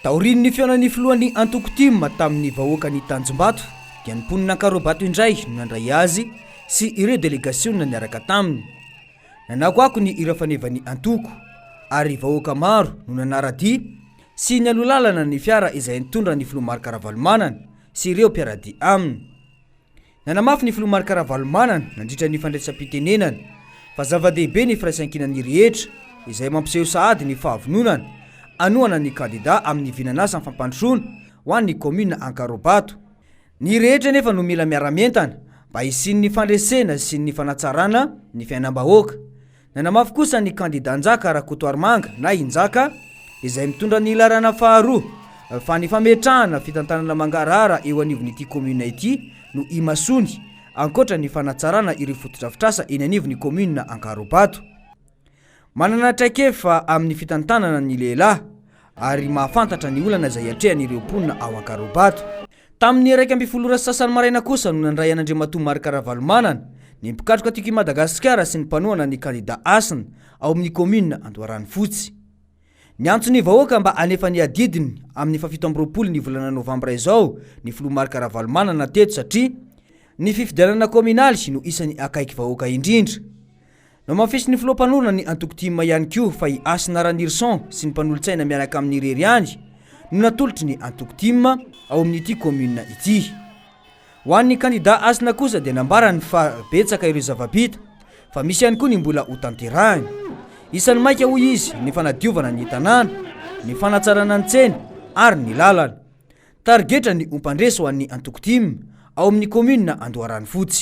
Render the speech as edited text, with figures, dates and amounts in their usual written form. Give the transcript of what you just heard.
Taorian'ny fihaonan'ny filohan'ny antoko tim tamin'ny vahoakan'i Tanjombato dia ny mponin'Ankarobato indray no nandray azy sy ireo delegasionina niaraka taminy. Nanakoako ny hira fanevan'ny antoko ary vahoaka maro no nanara-dia sy nialoha lalana ny fiara izay nitondra ny filoha Marc Ravalomanana sy ireo mpiara-dia aminy. Nanamafy ny filoha Marc Ravalomanana nandritra ny fandraisam-pitenenana fa zava-dehibe ny firaisankinan'ny rehetra izay mampiseho sahady ny fahavononana hanohana ny kandida amin'ny vinan'asan'ny fampandrosoana ho an'ny kaominina Ankarobato. Ny rehetra anefa no mila miara-mientana mba hisian'ny fandresena sy ny fanatsarana ny fiainam-bahoaka. Nanamafy kosa ny kandida Njaka Rakotoarimanga na i Njaka, izay mitondra ny laharana faharoa, fa ny fametrahana fitantanana mangarahara eo anivon'ity kaominina ity no imasoany, ankoatra ny fanatsarana ireo fotodrafitrasa eny anivon'ny kaominina Ankarobato. Manana traikefa amin'ny fitantanana ny lehilahy ary mahafantatra ny olana izay atrehan'ireo mponina ao Ankarobato. Tamin'ny 11 ora sy sasany maraina kosa no nandray an'Andriamatoa Marc Ravalomanana, ny mpikatroka Tiako i Madagasikara sy ny mpanohana ny kandida Hasina ao amin'ny kaominina Andoharanofotsy. Niantso ny vahoaka mba hanefa ny adidiny amin'ny fahafito amby roapolo ny volana novambra izao ny filoha Marc Ravalomanana teto satria ny fifidianana kaominaly no isan'ny akaiky vahoaka indrindra. Nohamafisin'ny filoha mpanorina ny antoko tim ihany koa fa i Hasina Ranirison sy ny mpanolotsaina miaraka aminy irery ihany no natolotry ny antoko tim ao amin'ity kaominina ity. Ho an'ny kandida Hasina kosa dia nambarany fa betsaka ireo zava-bita fa misy ihany koa ny mbola hotanterahiny. Isan'ny maika hoy izy ny fanadiovana ny tanàna, ny fanatsarana ny tsena ary ny lalana. Tarigetra ny ho mpandresy ho an'ny antoko tim ao amin'ny kaominina Andoharanofotsy.